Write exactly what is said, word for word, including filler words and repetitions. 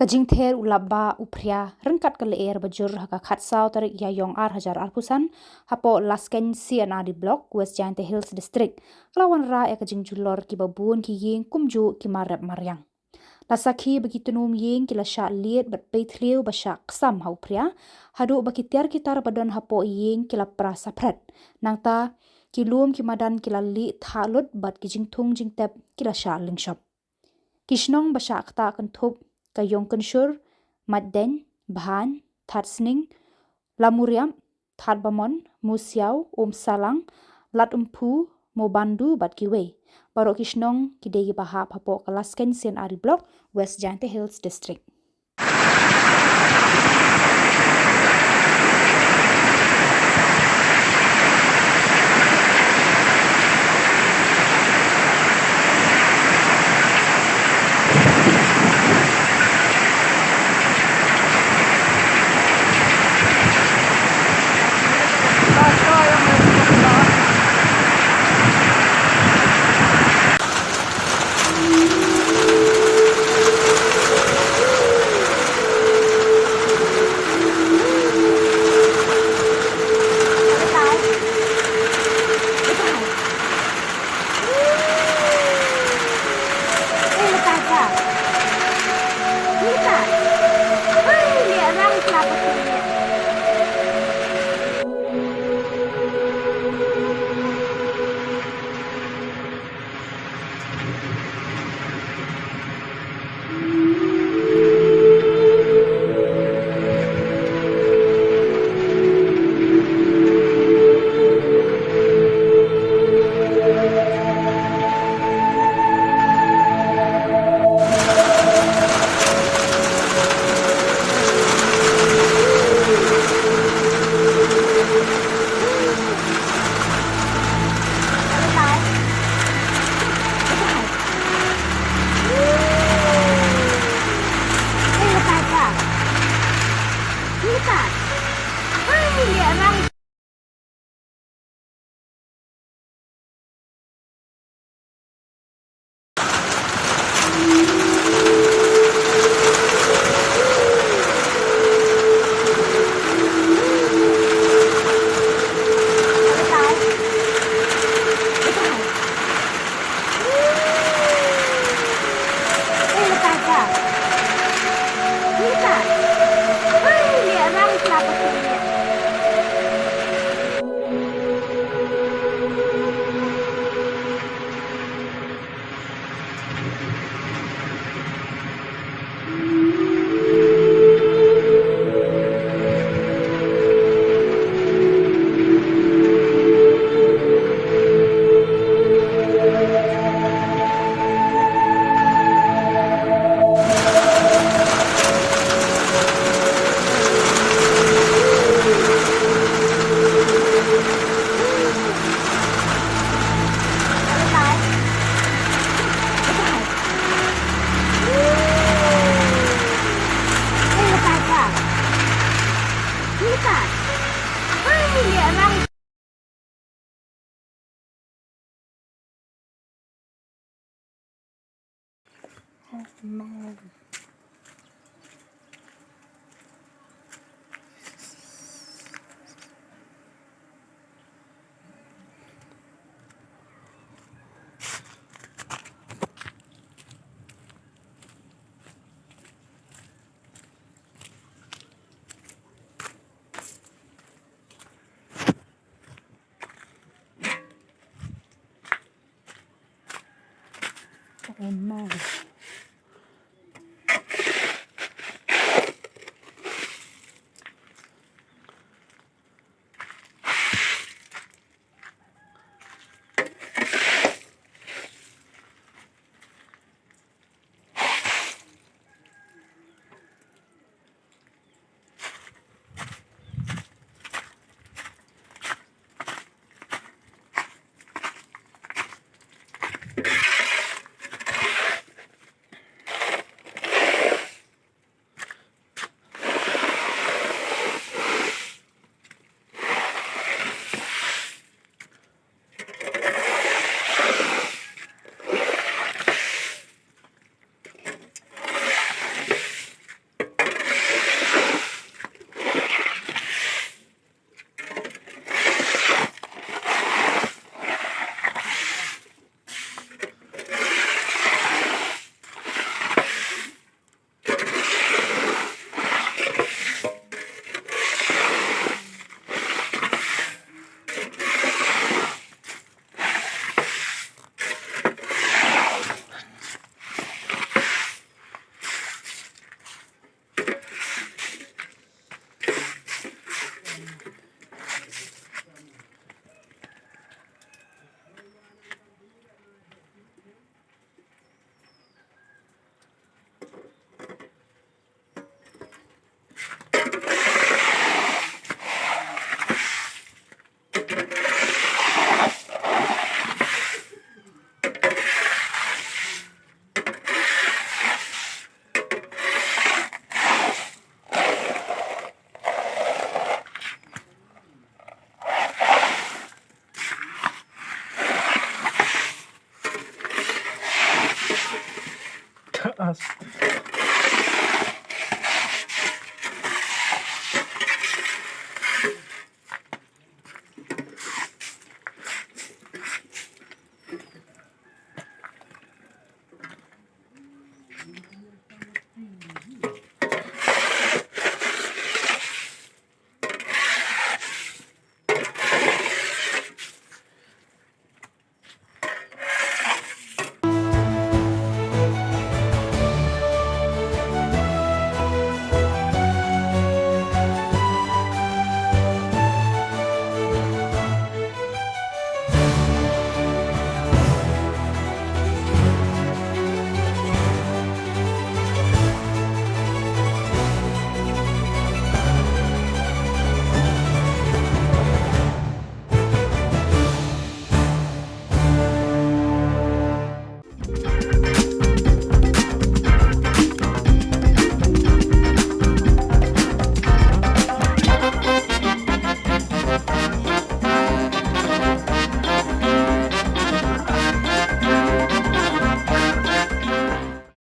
Ka jingther u lap ba u phria ryngkat ka lyer ba jur ha ka khatsaw tarik Ïaïong ar hajar arphew san hapoh Laskein C and RD Block, West Jaintia Hills District, ka la wanrah ïa ka jingjulor kiba bun ki ïing kumjuh ki mar rep mar riang. La sakhi ba ki tnum ïing ki la shah liat bad pei thliew ba shah ksam ha u phria, haduh ba ki tiar ki tar ba don hapoh ïing ki la pra saphret. Nangta ki lum ki madan ki la lieh thah lut bad ki jingthung jingtep ki la shah lyngshop. Ki shnong ba shah ktah kynthup ka Ïongkynshur, Maitdeiñ, Bhain, Thadsning, Lamuriap, Thadbamon, Musiaw, Umsalang, Ladumpu, Mawbandu bad kiwei. Baroh ki shnong ki dei kiba hap hapoh ka Laskein C and RD Block, West Jaintia Hills District.